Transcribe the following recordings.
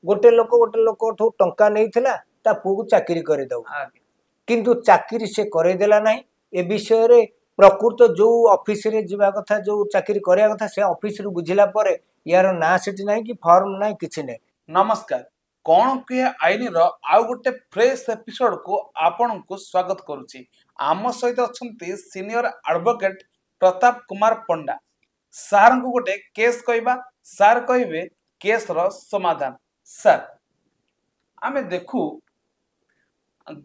ଗୋଟେ ଲୋକ ଗୋଟେ ଲୋକଠୁ ଟଙ୍କା ନେଇଥିଲା ତା ପୁଅକୁ ଚାକିରି କରିଦେବ, କିନ୍ତୁ ଚାକିରି ସେ କରେଇଦେଲା ନାହିଁ। ଏ ବିଷୟରେ ପ୍ରକୃତ ଯୋଉ ଅଫିସରେ ଯିବା କଥା, ଯୋଉ ଚାକିରି କରିବା କଥା, ସେ ଅଫିସରୁ ବୁଝିଲା ପରେ ୟାର ନାଁ ସେଠି ନାହିଁ କି ଫର୍ମ ନାହିଁ, କିଛି ନାହିଁ। ନମସ୍କାର, କଣ କୁହେ ଆଇନର ଆଉ ଗୋଟେ ଫ୍ରେଶ ଏପିସୋଡକୁ ଆପଣଙ୍କୁ ସ୍ୱାଗତ କରୁଛି। ଆମ ସହିତ ଅଛନ୍ତି ସିନିୟର ଆଡଭୋକେଟ ପ୍ରତାପ କୁମାର ପଣ୍ଡା। ସାର୍ଙ୍କୁ ଗୋଟେ କେସ୍ କହିବା, ସାର୍ କହିବେ କେସ୍ର ସମାଧାନ। ସାର୍, ଆମେ ଦେଖୁ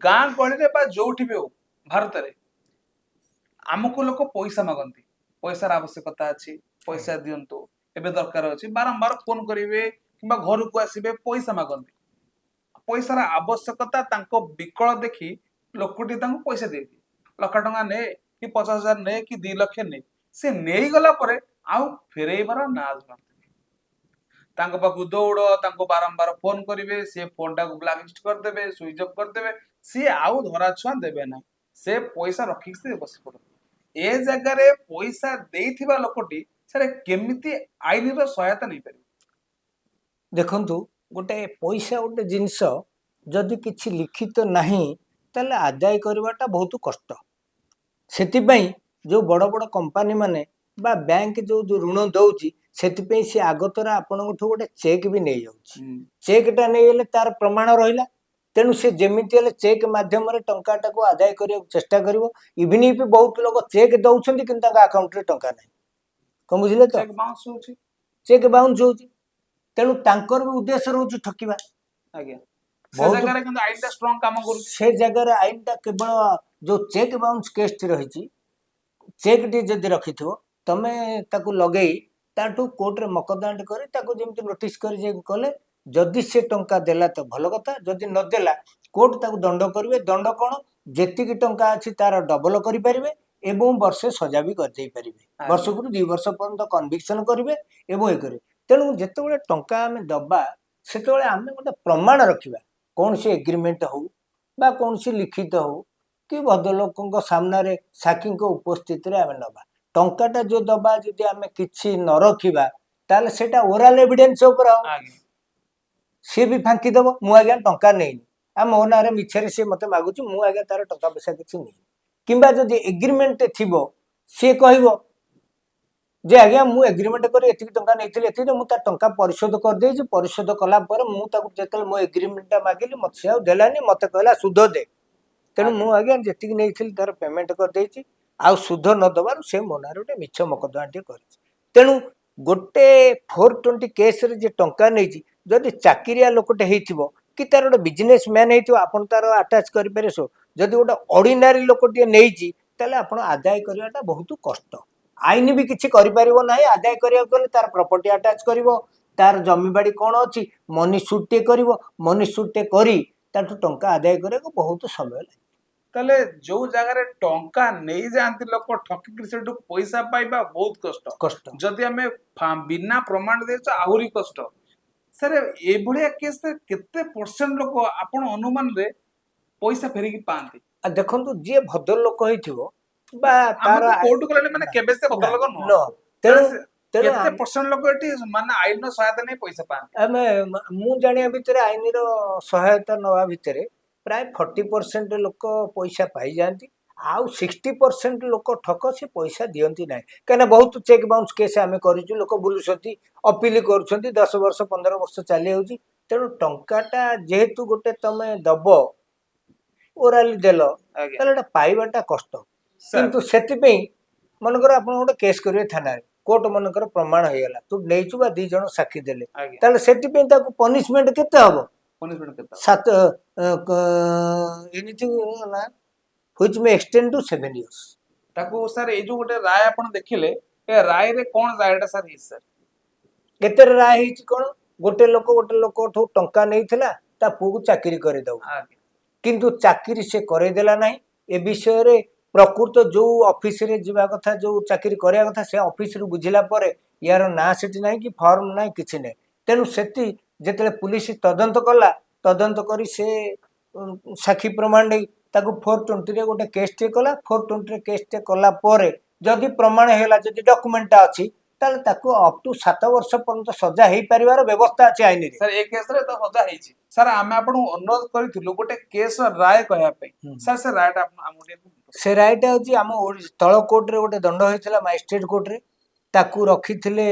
ଗାଁ ଗହଳିରେ ବା ଯୋଉଠି ବି ହଉ ଭାରତରେ ଆମକୁ ଲୋକ ପଇସା ମାଗନ୍ତି। ପଇସାର ଆବଶ୍ୟକତା ଅଛି, ପଇସା ଦିଅନ୍ତୁ, ଏବେ ଦରକାର ଅଛି। ବାରମ୍ବାର ଫୋନ କରିବେ କିମ୍ବା ଘରକୁ ଆସିବେ, ପଇସା ମାଗନ୍ତି। ପଇସାର ଆବଶ୍ୟକତା ତାଙ୍କ ବିକଳ ଦେଖି ଲୋକଟି ତାଙ୍କୁ ପଇସା ଦେଇଦିଏ। 1 ଲକ୍ଷ ଟଙ୍କା ନେ କି 50,000 ନେ କି 2 ଲକ୍ଷ ନେ। ସେ ନେଇଗଲା ପରେ ଆଉ ଫେରେଇବାର ନାଁ ଧରନ୍ତିନି। ତାଙ୍କ ପାଖକୁ ଦୌଡ଼, ତାଙ୍କୁ ବାରମ୍ବାର ଫୋନ କରିବେ, ସିଏ ଫୋନଟାକୁ ବ୍ଲାକ୍ ଲିଷ୍ଟ କରିଦେବେ, ସୁଇଚ୍ ଅଫ୍ କରିଦେବେ। ସିଏ ଆଉ ଧରାଛୁଆଁ ଦେବେ ନାହିଁ। ସେ ପଇସା ରଖିକି ସେ ବସି ପଡନ୍ତି। ଏ ଜାଗାରେ ପଇସା ଦେଇଥିବା ଲୋକଟି ସାର୍ କେମିତି ଆଇନର ସହାୟତା ନେଇପାରିବ? ଦେଖନ୍ତୁ, ଗୋଟେ ପଇସା ଗୋଟେ ଜିନିଷ, ଯଦି କିଛି ଲିଖିତ ନାହିଁ ତାହେଲେ ଆଦାୟ କରିବାଟା ବହୁତ କଷ୍ଟ। ସେଥିପାଇଁ ଯୋଉ ବଡ଼ ବଡ଼ କମ୍ପାନୀ ମାନେ ବା ବ୍ୟାଙ୍କ ଯୋଉ ଯୋଉ ଋଣ ଦଉଛି, ସେଥିପାଇଁ ସେ ଆଗତୁରା ଆପଣଙ୍କଠୁ ଗୋଟେ ଚେକ୍ ବି ନେଇଯାଉଛି। ଚେକ୍ଟା ନେଇଗଲେ ତାର ପ୍ରମାଣ ରହିଲା। ତେଣୁ ସେ ଯେମିତି ହେଲେ ଚେକ୍ ମାଧ୍ୟମରେ ଟଙ୍କାଟାକୁ ଆଦାୟ କରିବାକୁ ଚେଷ୍ଟା କରିବ। ଇଭିନ୍ if ବହୁତ ଲୋକ ଚେକ୍ ଦଉଛନ୍ତି, କିନ୍ତୁ ତାଙ୍କ ଆକାଉଣ୍ଟରେ ଟଙ୍କା ନାହିଁ। କଣ ବୁଝିଲେ ତ? ଚେକ୍ ବାଉନ୍ସ ହଉଛି। ଚେକ୍ ବାଉନ୍ସ ହଉଛି। ତେଣୁ ତାଙ୍କର ବି ଉଦ୍ଦେଶ୍ୟ ରହୁଛି ଠକିବା। ସେ ଜାଗାରେ କିନ୍ତୁ ଆଇନଟା ଷ୍ଟ୍ରଙ୍ଗ କାମ କରୁଛି। ସେ ଜାଗାରେ ଆଇନଟା କେବଳ ଯୋଉ ଚେକ୍ ବାଉନ୍ସ କେସ୍ଟି ରହିଛି, ଚେକ୍ଟି ଯଦି ରଖିଥିବ ତମେ, ତାକୁ ଲଗେଇ ତାଠୁ କୋର୍ଟରେ ମକଦ୍ଦମାଟି କରି ତାକୁ ଯେମିତି ନୋଟିସ୍ କରି ଯାଇକି କଲେ, ଯଦି ସେ ଟଙ୍କା ଦେଲା ତ ଭଲ କଥା। ଯଦି ନଦେଲା, କୋର୍ଟ ତାକୁ ଦଣ୍ଡ କରିବେ। ଦଣ୍ଡ କ'ଣ? ଯେତିକି ଟଙ୍କା ଅଛି ତାର ଡବଲ କରିପାରିବେ ଏବଂ ବର୍ଷେ ସଜା ବି କରିଦେଇ ପାରିବେ। ବର୍ଷକୁ 2 ବର୍ଷ ପର୍ଯ୍ୟନ୍ତ କନଭିକ୍ସନ କରିବେ ଏବଂ ଏ କରିବେ। ତେଣୁ ଯେତେବେଳେ ଟଙ୍କା ଆମେ ଦବା, ସେତେବେଳେ ଆମେ ଗୋଟେ ପ୍ରମାଣ ରଖିବା। କୌଣସି ଏଗ୍ରିମେଣ୍ଟ ହଉ ବା କୌଣସି ଲିଖିତ ହଉ କି ଭଦ୍ରଲୋକଙ୍କ ସାମ୍ନାରେ ସାକ୍ଷୀଙ୍କ ଉପସ୍ଥିତିରେ ଆମେ ନେବା। ଟଙ୍କାଟା ଯୋଉ ଦବା, ଯଦି ଆମେ କିଛି ନ ରଖିବା, ତାହେଲେ ସେଇଟା ଓରାଲ ଏଭିଡେନ୍ସ ଉପରେ ହବ। ସିଏ ବି ଫାଙ୍କି ଦବ, ମୁଁ ଆଜ୍ଞା ଟଙ୍କା ନେଇନି ଆଉ ମୋ ନାଁରେ ମିଛରେ ସିଏ ମତେ ମାଗୁଛି, ମୁଁ ଆଜ୍ଞା ତାର ଟଙ୍କା ପଇସା କିଛି ନେଇନି। କିମ୍ବା ଯଦି ଏଗ୍ରିମେଣ୍ଟ ଥିବ, ସିଏ କହିବ ଯେ ଆଜ୍ଞା, ମୁଁ ଏଗ୍ରିମେଣ୍ଟ କରି ଏତିକି ଟଙ୍କା ନେଇଥିଲି, ଏତିକି ମୁଁ ତାର ଟଙ୍କା ପରିଶୋଧ କରିଦେଇଛି। ପରିଶୋଧ କଲା ପରେ ମୁଁ ତାକୁ ଯେତେବେଳେ ମୋ ଏଗ୍ରିମେଣ୍ଟଟା ମାଗିଲି, ମତେ ସେ ଆଉ ଦେଲାନି, ମତେ କହିଲା ସୁଧ ଦେ। ତେଣୁ ମୁଁ ଆଜ୍ଞା ଯେତିକି ନେଇଥିଲି ତାର ପେମେଣ୍ଟ କରିଦେଇଛି। ଆଉ ସୁଧ ନ ଦେବାରୁ ସେ ମୋ ନାଁରେ ଗୋଟେ ମିଛ ମକଦ୍ଦମାଟିଏ କରିଛି। ତେଣୁ ଗୋଟେ 420 କେସ୍ରେ ଯେ ଟଙ୍କା ନେଇଛି, ଯଦି ଚାକିରିଆ ଲୋକଟେ ହେଇଥିବ କି ତାର ଗୋଟେ ବିଜନେସ୍ ମ୍ୟାନ୍ ହେଇଥିବ, ଆପଣ ତାର ଆଟାଚ୍ କରିପାରିବେ। ସୋ ଯଦି ଗୋଟେ ଅର୍ଡିନାରୀ ଲୋକଟିଏ ନେଇଛି, ତାହେଲେ ଆପଣ ଆଦାୟ କରିବାଟା ବହୁତ କଷ୍ଟ। ଆଇନ ବି କିଛି କରିପାରିବ ନାହିଁ। ଆଦାୟ କରିବାକୁ ଗଲେ ତାର ପ୍ରପର୍ଟି ଆଟାଚ୍ କରିବ, ତାର ଜମିବାଡ଼ି କ'ଣ ଅଛି, ମନି ସୁଟ୍ଟିଏ କରିବ। ମନି ସୁଟ୍ଟିଏ କରି ତାଠୁ ଟଙ୍କା ଆଦାୟ କରିବାକୁ ବହୁତ ସମୟ ଲାଗେ। ତାହେଲେ ଯୋଉ ଜାଗାରେ ଟଙ୍କା ନେଇଯାଆନ୍ତି ଲୋକ ଠକିକି, ସେଠୁ ପଇସା ପାଇବା ବହୁତ କଷ୍ଟ। କଷ୍ଟ। ଯଦି ଆମେ ବିନା ପ୍ରମାଣ ଦେଇଛୁ, ଆହୁରି କଷ୍ଟ। ସାର୍, ଏଇଭଳିଆ କେସରେ କେତେ ପରସେଣ୍ଟ ଲୋକ ଆପଣ ଅନୁମାନରେ ପଇସା ଫେରିକି ପାଆନ୍ତି? ଆଉ ଦେଖନ୍ତୁ, ଯିଏ ଭଦ୍ରଲୋକ ହେଇଥିବ ବା ଆମେ ତାର ତ କୋର୍ଟ ଗଲାଣି ମାନେ କେବେ ସେ ଭଦ୍ରଲୋକ ନୁହଁ। ନୁହଁ। ତେଣୁ ତେଣୁ କେତେ ପରସେଣ୍ଟ ଲୋକ ଏଠି ମାନେ ଆଇନର ସହାୟତା ନେଇ ପଇସା ପାଆନ୍ତି? ଆମେ ମୁଁ ଜାଣିବା ଭିତରେ, ଆଇନର ସହାୟତା ନେବା ଭିତରେ ପ୍ରାୟ 40% ଲୋକ ପଇସା ପାଇଯାଆନ୍ତି। ଆଉ 60% ଲୋକ ଠକ, ସେ ପଇସା ଦିଅନ୍ତି ନାହିଁ। କାହିଁକିନା ବହୁତ ଚେକ୍ ବାଉନ୍ସ କେସ୍ ଆମେ କରିଛୁ। ଲୋକ ବୁଲୁଛନ୍ତି, ଅପିଲ କରୁଛନ୍ତି, 10 ବର୍ଷ 15 ବର୍ଷ ଚାଲି ଯାଉଛି। ତେଣୁ ଟଙ୍କାଟା ଯେହେତୁ ଗୋଟେ ତମେ ଦବ, ଓରାଲି ଦେଲ, ତାହେଲେ ଏଟା ପାଇବାଟା କଷ୍ଟ। ସାର୍ କିନ୍ତୁ ସେଥିପାଇଁ ମନେକର ଆପଣ ଗୋଟେ କେସ୍ କରିବେ ଥାନାରେ, କୋର୍ଟ ମନେକର ପ୍ରମାଣ ହେଇଗଲା ତୁ ନେଇଛୁ ବା 2 ଜଣ ସାକ୍ଷୀ ଦେଲେ, ତାହେଲେ ସେଥିପାଇଁ ତାକୁ ପନିଶମେଣ୍ଟ କେତେ ହବ? ପନିଶମେଣ୍ଟ କେତେ ହବ? ସାତ, ଏନିଥିଙ୍ଗ ନା which may extend to 7 years। ତାକୁ ସାର୍, ଏଇ ଯୋଉ ଗୋଟେ ରାୟ ଆପଣ ଦେଖିଲେ, ଏ ରାୟରେ କଣ ରାୟଟା ସାର୍ ହେଇଛି ସାର୍? କେତେରେ ରାୟ ହେଇଛି କ'ଣ? ଗୋଟେ ଲୋକ ଗୋଟେ ଲୋକଠୁ ଟଙ୍କା ନେଇଥିଲା ତା ପୁଅକୁ ଚାକିରି କରିଦେବ, କିନ୍ତୁ ଚାକିରି ସେ କରେଇଦେଲା ନାହିଁ। ଏ ବିଷୟରେ ପ୍ରକୃତ ଯୋଉ ଅଫିସରେ ଯିବା କଥା, ଯୋଉ ଚାକିରି କରିବା କଥା, ସେ ଅଫିସରୁ ବୁଝିଲା ପରେ ୟାର ନାଁ ସେଠି ନାହିଁ କି ଫର୍ମ ନାହିଁ, କିଛି ନାହିଁ। ତେଣୁ ସେଠି ଯେତେବେଳେ ପୁଲିସ ତଦନ୍ତ କଲା, ତଦନ୍ତ କରି ସେ ସାକ୍ଷୀ ପ୍ରମାଣ ନେଇ ତାକୁ 420ରେ ଗୋଟେ କେସ୍ଟିଏ କଲା। 420ରେ କେସ୍ଟିଏ କଲା ପରେ ଯଦି ପ୍ରମାଣ ହେଲା, ଯଦି ଡକୁମେଣ୍ଟଟା ଅଛି, ତାହେଲେ ତାକୁ ଅପ୍ ଟୁ 7 ବର୍ଷ ପର୍ଯ୍ୟନ୍ତ ସଜା ହେଇପାରିବାର ବ୍ୟବସ୍ଥା ଅଛି ଆଇନରେ। ସାର୍, ଏ କେସରେ ତ ସଜା ହେଇଛି। ସାର୍, ଆମେ ଆପଣଙ୍କୁ ଅନୁରୋଧ କରିଥିଲୁ ଗୋଟେ କେସ୍ ରାୟ କହିବା ପାଇଁ। ସାର୍, ସେ ରାୟଟା ଆପଣ ଆମକୁ ଟିକେ କୁହନ୍ତୁ। ସେ ରାୟଟା ହେଉଛି ଆମ ତଳ କୋର୍ଟରେ ଗୋଟେ ଦଣ୍ଡ ହେଇଥିଲା, ମାଜିଷ୍ଟ୍ରେଟ କୋର୍ଟରେ। ତାକୁ ରଖିଥିଲେ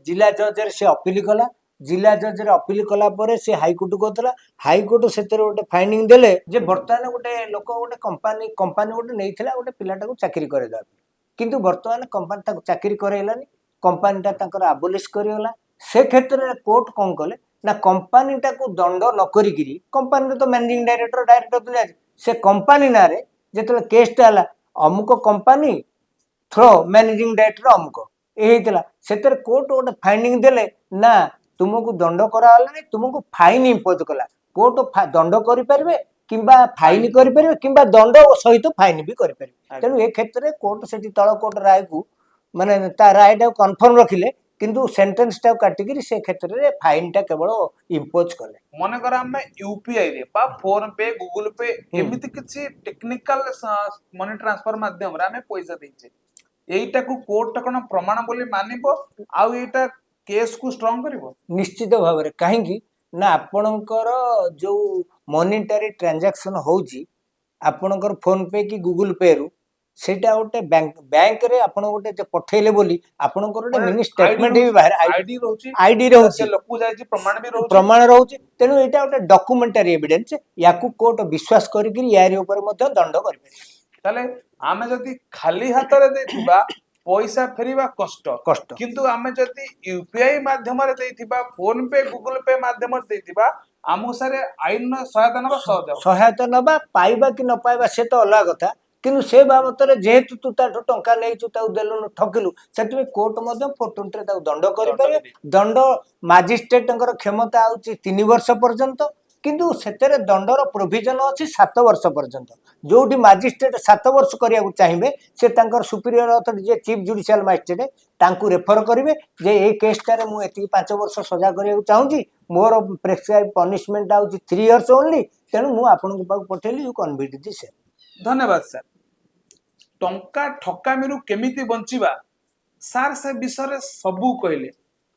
ଜିଲ୍ଲା ଜଜରେ, ସେ ଅପିଲ କଲା। ଜିଲ୍ଲା ଜଜରେ ଅପିଲ କଲା ପରେ ସେ ହାଇକୋର୍ଟ କହୁଥିଲା। ହାଇକୋର୍ଟ ସେଥିରେ ଗୋଟେ ଫାଇଣ୍ଡିଂ ଦେଲେ ଯେ ବର୍ତ୍ତମାନ ଗୋଟେ ଲୋକ ଗୋଟେ କମ୍ପାନୀ କମ୍ପାନୀ ଗୋଟେ ନେଇଥିଲା ଗୋଟେ ପିଲାଟାକୁ ଚାକିରି କରେଇଦେବା ପାଇଁ। କିନ୍ତୁ ବର୍ତ୍ତମାନ କମ୍ପାନୀ ତାକୁ ଚାକିରି କରେଇଲାନି, କମ୍ପାନୀଟା ତାଙ୍କର ଆବୋଲିଶ କରିଗଲା। ସେ କ୍ଷେତ୍ରରେ କୋର୍ଟ କ'ଣ କଲେ ନା, କମ୍ପାନୀଟାକୁ ଦଣ୍ଡ ନ କରିକିରି, କମ୍ପାନୀର ତ ମ୍ୟାନେଜିଂ ଡାଇରେକ୍ଟର, ଡାଇରେକ୍ଟର ଦୁନିଆ ଅଛି, ସେ କମ୍ପାନୀ ନାଁରେ ଯେତେବେଳେ କେସ୍ଟା ହେଲା, ଅମୁକ କମ୍ପାନୀ ଥ୍ରୋ ମ୍ୟାନେଜିଂ ଡାଇରେକ୍ଟର ଅମୁକ ଏ ହେଇଥିଲା, ସେଥିରେ କୋର୍ଟ ଗୋଟେ ଫାଇଣ୍ଡିଂ ଦେଲେ ନା ତୁମକୁ ଦଣ୍ଡ କରାଗଲାନି, ତୁମକୁ ଫାଇନ୍ ଇମ୍ପୋଜ କଲା। କୋର୍ଟ ଦଣ୍ଡ କରିପାରିବେ କିମ୍ବା ଫାଇନ୍ କରିପାରିବେ କିମ୍ବା ଦଣ୍ଡ ସହିତ ଫାଇନ୍ ବି କରିପାରିବେ। ତେଣୁ ଏ କ୍ଷେତ୍ରରେ କୋର୍ଟ ସେଠି ତଳ କୋର୍ଟ ରାୟକୁ, ମାନେ ତା ରାୟଟାକୁ କନଫର୍ମ ରଖିଲେ, କିନ୍ତୁ ସେଣ୍ଟେନ୍ସଟାକୁ କାଟିକିରି ସେ କ୍ଷେତ୍ରରେ ଫାଇନ୍ଟା କେବଳ ଇମ୍ପୋଜ କଲେ। ମନେକର ଆମେ ୟୁପିଆଇ ରେ ବା ଫୋନ ପେ, ଗୁଗୁଲ ପେ, ଏମିତି କିଛି ଟେକ୍ନିକାଲ ମନି ଟ୍ରାନ୍ସଫର ମାଧ୍ୟମରେ ଆମେ ପଇସା ଦେଇଛେ, ଏଇଟାକୁ କୋର୍ଟ କଣ ପ୍ରମାଣ ବୋଲି ମାନିବ ଆଉ ଏଇଟା କେସ୍ କୁ ଷ୍ଟ୍ରଙ୍ଗ କରିବ? ନିଶ୍ଚିତ ଭାବରେ। କାହିଁକି ନା ଆପଣଙ୍କର ଯୋଉ ମନିଟାରୀ ଟ୍ରାଞ୍ଜାକ୍ସନ ହଉଛି ଆପଣଙ୍କର ଫୋନ ପେ କି ଗୁଗୁଲ ପେରୁ, ସେଇଟା ଗୋଟେ ବ୍ୟାଙ୍କରେ ଆପଣ ଗୋଟେ ଯେ ପଠେଇଲେ ବୋଲି ଆପଣଙ୍କର ଗୋଟେ ମାନେ ମିନି ID statement ବି ବାହାରେ। ଆଇଡି ରହୁଛି। ଆଇଡି ରହୁଛି। ସେ ଲୋକକୁ ଯାଇଛି, ପ୍ରମାଣ ବି ରହୁଛି। ପ୍ରମାଣ ରହୁଛି। ତେଣୁ ଏଇଟା ଗୋଟେ ଡକୁମେଣ୍ଟାରୀ ଏଭିଡେନ୍ସ। ୟାକୁ କୋର୍ଟ ବିଶ୍ୱାସ କରିକିରି ୟାରି ଉପରେ ମଧ୍ୟ ଦଣ୍ଡ କରିପାରିବେ। ତାହେଲେ ଆମେ ଯଦି ଖାଲି ହାତରେ ଦେଇଥିବା, ପଇସା ଫେରିବା କଷ୍ଟ। କଷ୍ଟ। କିନ୍ତୁ ଆମେ ଯଦି ୟୁପିଆଇ ମାଧ୍ୟମରେ ଦେଇଥିବା, ଫୋନ ପେ, ଗୁଗୁଲ ପେ ମାଧ୍ୟମରେ ଦେଇଥିବା, ଆମକୁ ସାର୍ ଆଇନର ସହାୟତା ନେବା ସହଜ ହବ। ସହାୟତା ନେବା, ପାଇବା କି ନ ପାଇବା ସେ ତ ଅଲଗା କଥା, କିନ୍ତୁ ସେ ବାବଦରେ ଯେହେତୁ ତୁ ତାଠୁ ଟଙ୍କା ନେଇଛୁ, ତାକୁ ଦେଲୁନୁ, ଠକିଲୁ, ସେଥିପାଇଁ କୋର୍ଟ ମଧ୍ୟ 420ରେ ତାକୁ ଦଣ୍ଡ କରିପାରିବେ। ଦଣ୍ଡ ମାଜିଷ୍ଟ୍ରେଟଙ୍କର କ୍ଷମତା ହେଉଛି 3 ବର୍ଷ ପର୍ଯ୍ୟନ୍ତ, କିନ୍ତୁ ସେଥିରେ ଦଣ୍ଡର ପ୍ରୋଭିଜନ ଅଛି 7 ବର୍ଷ ପର୍ଯ୍ୟନ୍ତ। ଯୋଉଠି ମାଜିଷ୍ଟ୍ରେଟ 7 ବର୍ଷ କରିବାକୁ ଚାହିଁବେ, ସେ ତାଙ୍କର ସୁପିରିୟର ଅଥରିଟି ଯିଏ ଚିଫ୍ ଜୁଡ଼ିସିଆଲ ମାଜିଷ୍ଟ୍ରେଟ, ତାଙ୍କୁ ରେଫର କରିବେ ଯେ ଏଇ କେସ୍ଟାରେ ମୁଁ ଏତିକି 5 ବର୍ଷ ସଜା କରିବାକୁ ଚାହୁଁଛି, ମୋର ପ୍ରେସକ୍ରାଇବ୍ ପନିଶମେଣ୍ଟ ହେଉଛି 3 ଇୟର୍ସ ଓନ୍ଲି, ତେଣୁ ମୁଁ ଆପଣଙ୍କ ପାଖକୁ ପଠେଇଲି, you କନଭିକ୍ଟ ଦି ସେମ୍। ଧନ୍ୟବାଦ ସାର୍। ଟଙ୍କା ଠକାମିରୁ କେମିତି ବଞ୍ଚିବା, ସାର୍ ସେ ବିଷୟରେ ସବୁ କହିଲେ।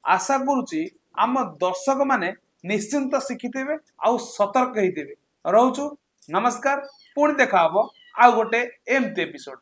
ଆଶା କରୁଛି ଆମ ଦର୍ଶକମାନେ ନିଶ୍ଚିନ୍ତ ଶିଖିଥିବେ ଆଉ ସତର୍କ ହେଇଥିବେ। ରହୁଛୁ, ନମସ୍କାର। ପୁଣି ଦେଖା ହବ ଆଉ ଗୋଟେ ଏମିତି ଏପିସୋଡ।